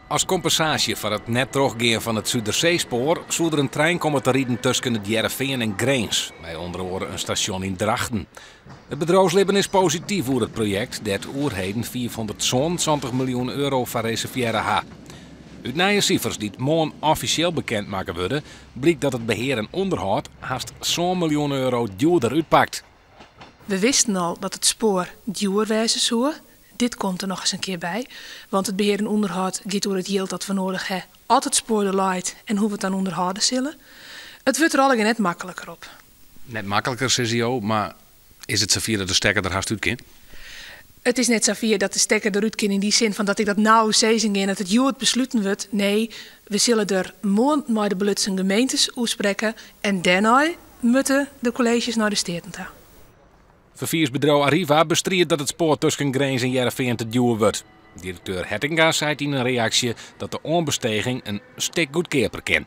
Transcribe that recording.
As kompensaasje foar it net trochgean fan it Suderseespoar soe der in trein komme te riden tusken It Hearrenfean en Grins, mei ûnder oare in stasjon yn Drachten. It bedriuwslibben is posityf oer it projekt, dêr't oerheden 577 miljoen euro foar reservearre ha. Ut nije sifers dy't moarn offisjeel bekend makke wurde, blykt dat it behear en ûnderhâld hast sân miljoen euro djoerder útpakt. We wisten al dat it spoar djoer wêze soe. Dit komt der nochris in kear by, want it behear en ûnderhâld giet oer it jild dat we noadich ha as it spoar der leit en hoe't we it dan ûnderhâlde sille. It wurdt der allegear net makliker op. Net makliker, sizze jo, mar is it safier dat de stekker der hast út kin? It is net safier dat de stekker derút kin yn dy sin fan dat ik dat no sizzen gean dat it hjoed besluten wurdt. Nee, we sille der moarn mei de belutsen gemeentes oer sprekke en dêrnei moatte de kolleezjes nei de Steaten ta. Ferfiersbedriuw Arriva bestriidt dat it spoar tusken Grins en Hearrenfean te djoer wurdt. Direkteur Hettinga seit yn in reaksje dat de oanbesteging in stik goedkeaper kin.